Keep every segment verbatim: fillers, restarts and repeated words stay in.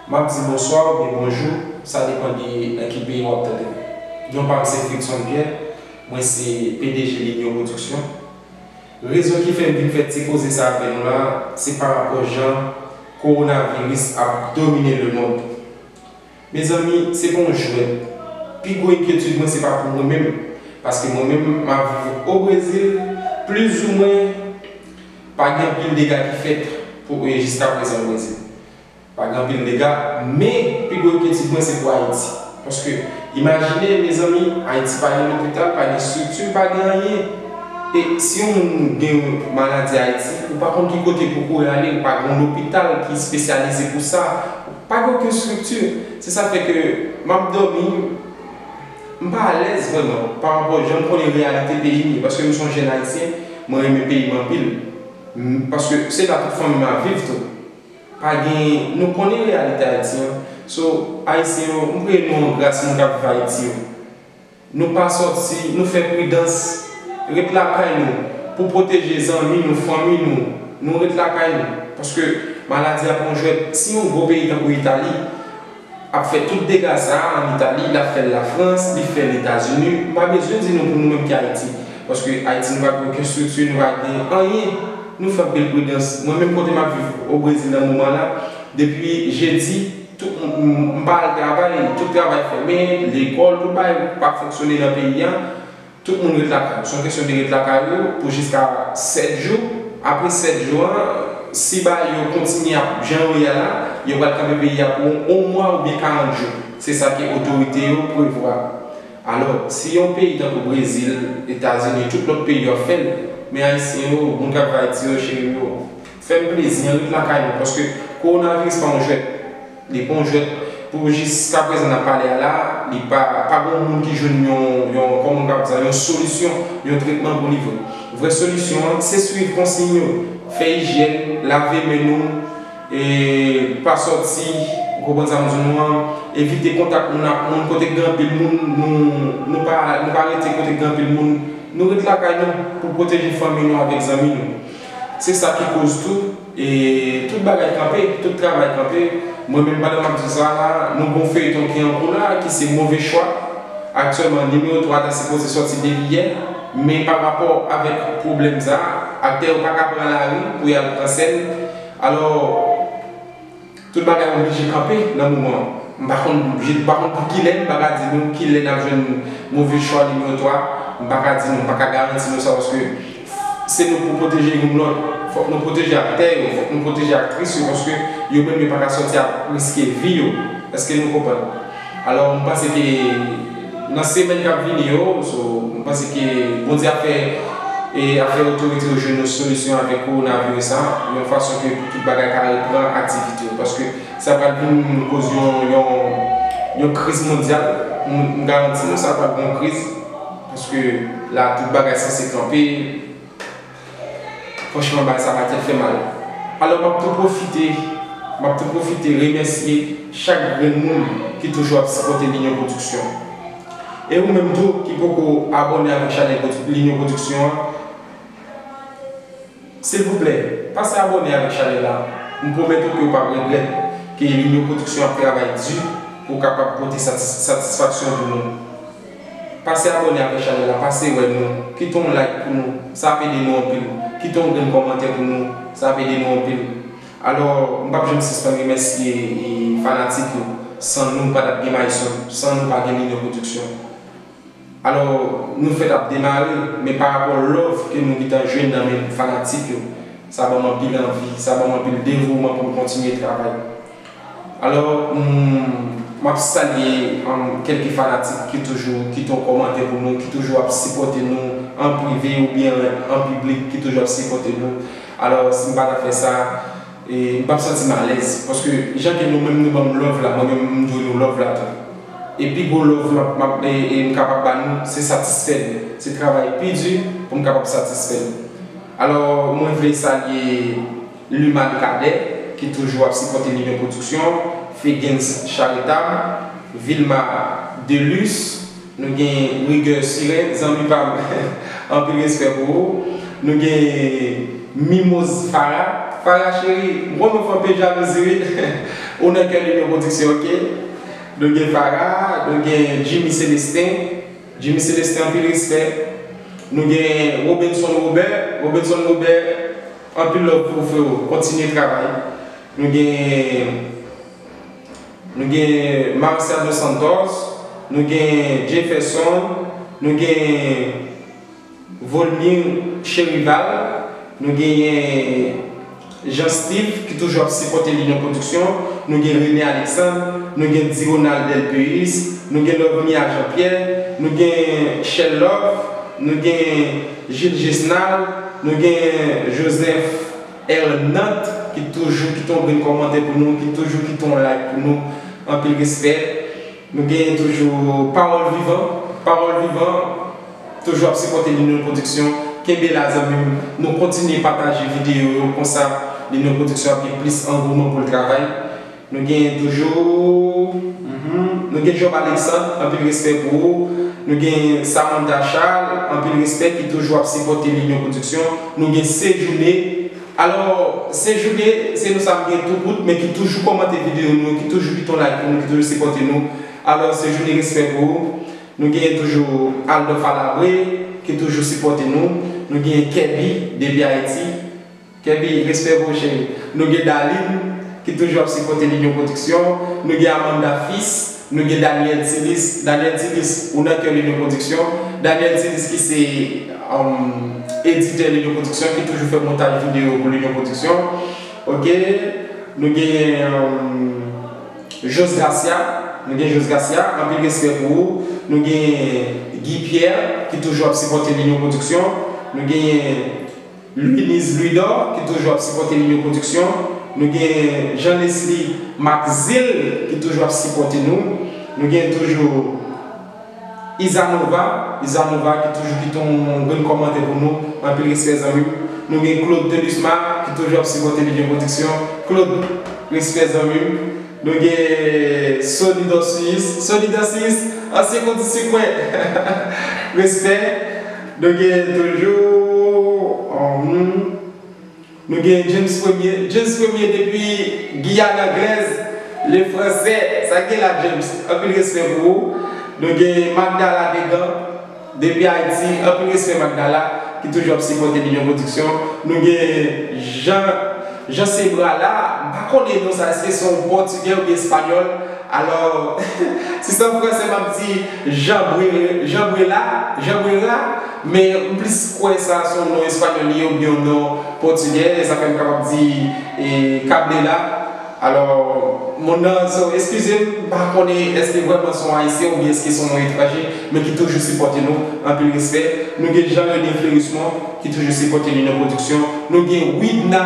M ap di bonswa oubyen bonjou, sa depann de nan ki peyi w ap tande m. Non pa m se Fritson Pierre, mwen se P D G Linyon Pwodiksyon. Rezon ki fè m vin fè ti koze sa avè nou la, se parapò jan kowonaviris ap domine lemonn. Mezanmi, se pa yon jwèt. Pi gwo enkyetid mwen se pa pou mwen menm, paske mwen menm m ap viv o Brezil, plizoumwen pa gen anpil dega ki fèt pou e jiskaprezan o Brezil. Pa gen anpil dega, men pi gwo enkyetid mwen se pou Ayiti. Paske, imajine, mezanmi, Ayiti pa gen lopital, pa gen estrikti, pa gen anyen. E si yon moun gen maladi Ayiti, ou pa konn ki kote pou kouri ale, ou pa gen yon lopital ki espesyalize pou sa, pa gen okenn estrikti. Se sa fè ke m ap dòmi, m pa alèz vrèman, parapò jan m konnen reyalite peyi m ye, paske m se yon jèn ayisyen, mwen renmen peyi m anpil. M, paske se la tout fanmi m ap viv tou. Pa gen, nou konnen reyalite Ayiti an. So, Ayisyen yo, m preye nou an gras, moun k ap viv Ayiti yo. Nou pa sòti, nou fè pridans, ret lakay nou, pou pwoteje zanmi nou, fanmi nou, nou ret lakay nou. Paske maladi a pa yon jwèt. Si yon gwo peyi tankou Itali ap fè tout dega sa a an Itali, l ap fè l Lafrans, li fè l Etazini, m pa bezwen di nou pou nou menm ki Ayiti. Paske Ayiti nou pa gen okenn estrikti, nou pa gen anyen. Nou fè anpil pridans. Mwen menm kote m ap viv o Brezil nan moman la, depi jedi, tout, m, m, m pa al travay, tout travay fèmen, lekòl, tout bagay pa fonksyone nan peyi a. Tout moun ret lakay yo. Se yon kesyon de ret lakay yo pou jiska sèt jou. Apre sèt jou an, si bagay yo kontinye ap jan yo ye a la, yo pral kanpe peyi a pou yon mwa oubyen karant jou. Se sa ke otorite yo prevwa. Alò, si yon peyi tankou Brezil, Etazini, tout lòt peyi yo ap fè l, men Ayisyen yo, moun k ap viv Ayiti yo, cheri m yo, fè m plezi, ret lakay nou, paske kowonaviris pa yon jwèt. Li pa yon jwèt. Pou jiskaprezan n ap pale a la, li pa, pa gen yon moun ki jwenn yon, yon, kòman m ka di sa, yon solisyon, yon tretman pou li vre. Vrè solisyon an, se swiv konsiy yo, fè ijyèn, lave men nou, e pa sòti, ou konprann sa m di nou an, evite kontak moun ak moun, kote k gen anpil moun, nou, nou pa, nou pa rete kote k gen anpil moun, nou ret lakay nou pou pwoteje fanmi nou avèk zanmi nou. Se sa ki koz tou, e tout bagay kanpe, tout travay kanpe. Mwen menm pandan m ap di sa la, nou gen yon feyton ki an kou la, ki se Move Chwa. Aktyèlman, nimewo twa ta sipoze sòti depi yè, men pa rapò avèk pwoblèm sa a, aktè yo pa ka pran lari pou y al pran sèn. Alò, tout bagay oblije kanpe nan moman an. M pa konn, m pa konn pou kilè, m pa ka di nou kilè n ap jwenn Move Chwa nimewo twa. M pa ka di nou, m pa ka garanti nou sa, paske se nou pou pwoteje youn lòt. Fòk nou pwoteje aktè yo, fòk nou pwoteje aktris yo, paske yo menm yo pa ka sòti ap riske vi yo. Èske nou konprann? Alò, m panse ke nan semèn k ap vini yo, so, m panse ke Bondye ap fè, e, ap fè otorite yo jwenn yon solisyon avèk kowonaviris sa, yon fason ke pou tout bagay ka reprann aktivite yo. Paske sa pral vin koz yon, yon, yon kriz mondyal. M, m garanti nou, sa pral gen yon kriz. Paske la, tout bagay sanse kanpe. Franchman, bagay sa pa tèt fè mal. Alò, m ap tou pwofite, m ap tou pwofite remèsye chak grenn moun ki toujou ap sipòte Linyon Pwodiksyon. E ou menm tou ki poko abòne avèk chanèl Pwodi-, Linyon Pwodiksyon an, silvouplè, pase abòne avèk chanèl la. M pwomèt ou ke w p ap regrèt ke Linyon Pwodiksyon ap travay di pou kapab pote satis-, satisfaksyon pou nou. Pase abòne avèk chanèl la, pase wè nou, kite yon like pou nou, sa ap ede nou anpil. Kite yon grenn kòmantè pou nou, sa ap ede nou anpil. Alò, m p ap janm sispann remèsye, e, fanatik yo. San nou, pa t ap gen Mayson, san nou, pa gen Linyon Pwodiksyon. Alò, nou fèk ap demare, men pa rapò love ke nou gentan jwenn nan men fanatik yo, sa ban m anpil anvi, sa ban m anpil devouman pou m kontinye travay. Alò, m, m ap salye, um, kèlke fanatik ki toujou kite yon kòmantè pou nou, ki toujou ap sipòte nou an prive oubyen an piblik, ki toujou ap sipòte nou. Alò, si m pa ta fè sa, e, m p ap santi m alèz, paske jan ke nou menm nou ban m love la, mwen menm m dwe nou love la tou. E pi gwo love m ap, m ap, e, e m kapab ba nou, se satisfè nou. Se travay pi di pou m kapab satisfè nou. Alò, mwen vle salye Luman Cadet, ki toujou ap sipòte Linyon Pwodiksyon, Fegens Charitab, Vilma Delus, nou gen Rigueur Siren, zanmi pa m, anpil respè pou ou. Nou gen Mimoz Farah, Farah cheri, m konnen w fè anpil jalouzi wi. Ou nan kè Linyon Pwodiksyon, ok? Nou gen Farah, nou gen Jimmy Célestin. Jimmy Célestin, anpil respè. Nou gen Robenson Robert. Robenson Robert, anpil love pou ou, freo. Kontinye travay. Nou gen, nou gen Marcia Dos Santos. Nou gen Jefferson. Nou gen Volmir Cherival, nou genyen Jean Steve ki toujou ap sipòte Linyon Pwodiksyon, nou gen René Alexandre, nou gen Dironald Delpeus, nou gen Lovenia Jean Pierre, nou gen Shell Love, nou gen Gilles Gesnal, nou gen Joseph Hernand ki toujou kite yon grenn kòmantè pou nou, ki toujou kite yon like pou nou. Anpil respè. Nou genyen toujou Pawòl Vivan. Pawòl Vivan toujou ap sipòte Linyon Pwodiksyon. Kenbe la zanmi m. Nou kontinye pataje videyo yo konsa Linyon Pwodiksyon ap gen plis angouman pou l travay. Nou genyen toujou mhm, nou gen Job Alexandre, anpil respè pou ou. Nou gen Samantha Charles, anpil respè ki toujou ap sipòte Linyon Pwodiksyon. Nou gen Sejoune. Alò, Sejoune, se nou sa m gen tou kout, men ki toujou kòmante videyo nou, ki toujou kite yon like pou nou, ki toujou sipòte nou. Alò, Sejoune, respè pou ou. Nou genyen toujou Aldor Falabre, ki toujou sipòte nou. Nou genyen Kèbi, depi Ayiti. Kèbi, respè pou ou, cheri. Nou gen Daline, ki toujou ap sipòte Linyon Pwodiksyon. Nou gen Amanda Fils, nou gen Daniel Tilis. Daniel Tilis, ou nan kè Linyon Pwodiksyon. Daniel Tilis ki se um, editè Linyon Pwodiksyon, ki toujou fè montaj videyo pou Linyon Pwodiksyon. Ok. Nou gen um, Jos Garcia. Nou gen Jos Garcia, anpil respè pou ou. Nou gen Guy Pierre, ki toujou ap sipòte Linyon Pwodiksyon. Nou gen Louinise Louidor, ki toujou ap sipòte Linyon Pwodiksyon. Nou gen Jean Leslie Maxil, ki toujou ap sipòte nou. Nou gen toujou Izanova, Izanova ki toujou kite yon grenn kòmantè pou nou. Anpil respè zanmi m. Nou gen Claude Telusma ki toujou ap sipòte Linyon Pwodiksyon. Claude, respè zanmi m. Nou gen Sony Dorsis, Sony Dorsis, ansyen kondisik mwen. Respè. Nou gen toujou. Hum, Nou gen James Premier. James Premier depi Giyàn Anglèz, le français. Sa gen la, James? Anpil respè pou ou. Nou gen Magdala Degan, depi Ayiti. Anpil respè, Magdala, ki toujou ap sipòte Linyon Pwodiksyon. Nou gen Jean, Jean Sebra la. M pa konnen non sa, èske se yon pòtigè oubyen espanyòl? Alò, si se an fransè, m ap di Jean Bre-, Jean Brela, Jean Brera, men m plis kwè sa se yon non espanyòl li ye oubyen yon non pòtigè, sa fè m kapab di e, Cabrela. Alò, moun nan, so, eskize m, m pa konnen èske vrèman se yon ayisyen oubyen èske se yon non etranje, men ki toujou sipòte nou, anpil respè. Nou gen Jean René Fleurismond, ki toujou sipòte Linyon Pwodiksyon. Nou gen Widna,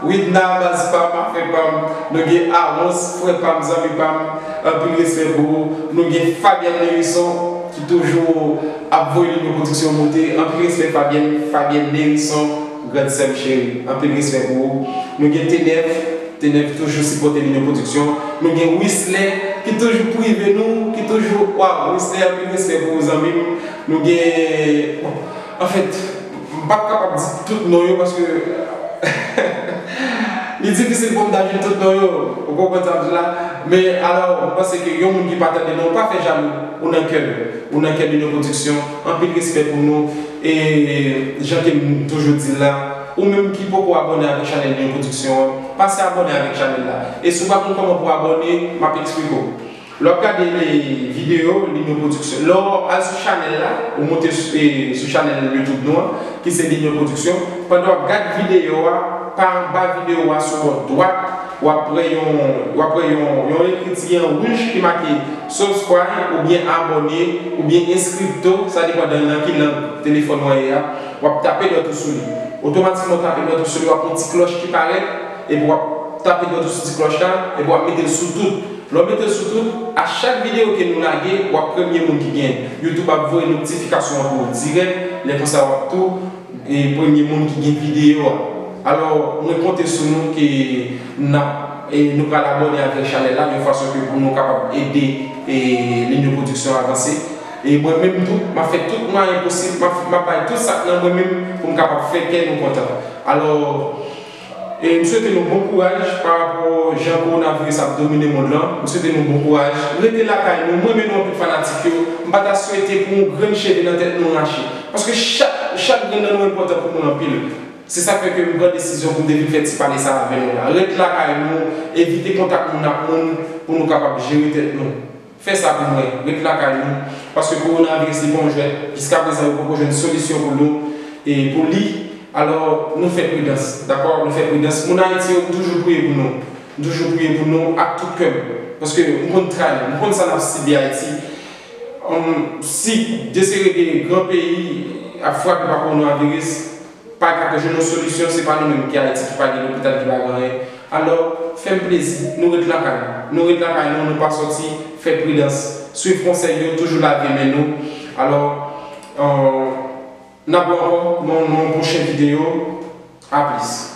Widna, baz pa m, afè pa m. Nou gen Arons, frè pa m, zanmi pa m. Anpil respè pou ou. Nou gen Fabienne Lewison, ki toujou ap voye Linyon Pwodiksyon monte. Anpil respè, Fabienne, Fabienne Lewison, grann sè m cheri. Anpil respè pou ou. Nou gen T nèf, T nèf toujou sipòte Linyon Pwodiksyon. Nou gen Wisley, ki toujou prive nou, ki toujou, waw, Wisley, anpil respè pou ou, zanmi m. Nou gen, bon, anfèt, m p ap kapab di tout non yo, paske li difisil pou m ta jwenn tout non yo, ou konprann sa m di la. Men, alò, m panse ke yon moun ki pa tande non, pa fè jalou, ou nan kè l, ou nan kè Linyon Pwodiksyon. Anpil respè pou nou, e jan ke m toujou di l la, ou menm ki poko abòne avèk chanèl Linyon Pwodiksyon an, pase abòne avèk chanèl la. E si w pa konn kòman pou abòne, m ap eksplike w. Lè w ap gade videyo Linyon Pwodiksyon, lè w al sou chanèl la, ou monte sou, e, sou chanèl YouTube nou an, ki se Linyon Pwodiksyon, pandan w ap gade videyo a, pa anba videyo a sou bò dwat, w ap wè yon, w ap wè yon, yon ekriti an wouj ki make subscribe oubyen abòne oubyen inscripto, sa depandan nan ki lang telefòn ou an ye a, w ap tape dòt ou sou li. Otomatikman w tape dòt ou sou li, w ap wè yon ti klòch ki parèt, epi w ap tape dòt ou sou ti klòch la, epi w ap mete l sou tout. Lè w mete l sou tout, a chak videyo ke nou lage, w ap premye moun ki gen. YouTube ap voye notifikasyon an pou ou dirèk, lè konsa w ap tou e premye moun ki gen videyo a. Alò, mwen konte sou nou ke n ap, e nou pral abòne avèk chanèl la, yon fason ke pou nou kapab ede e Linyon Pwodiksyon avanse. E mwen menm tou, m ap fè tout mwayen posib, m ap, m ap bay tout sa k nan mwen menm pou m kapab fè kè nou kontan. Alò, E m swete nou bon kouraj pa rapò jan kowonaviris ap domine mond lan. M swete nou bon kouraj. Rete lakay nou. Mwen renmen nou anpil fanatik yo. M pa ta swete pou yon grenn cheve nan tèt nou rache. Paske chak, chak grenn nan nou enpòtan pou moun anpil. Se sa k fè ke m pran desizyon pou m te vin fè ti pale sa avè nou la. Ret lakay nou, evite kontak moun ak moun pou nou kapab jere tèt nou. Fè sa pou mwen, ret lakay nou, paske kowonaviris li pa yon jwèt. Jiskaprezan yo poko jwenn solisyon pou nou e pou li. Alò, nou fè pridans, dakò? Nou fè pridans. Moun Ayiti yo, m toujou priye pou nou. M toujou priye pou nou ak tout kè m. Paske m konn tray, m konn sa n ap sibi Ayiti. Hum, si de seri de gran peyi ap frape pa kowonaviris, pa ka jwenn yon solisyon, se pa nou menm ki Ayiti ki pa gen lopital, ki pa gen anyen. Alò, fè m plezi, nou ret lakay nou. Nou ret lakay nou, nou pa sòti, fè pridans. Swiv konsèy yo, toujou lave men nou. Alò, euh, n ap wè ankò nan yon pwochen videyo. A plis.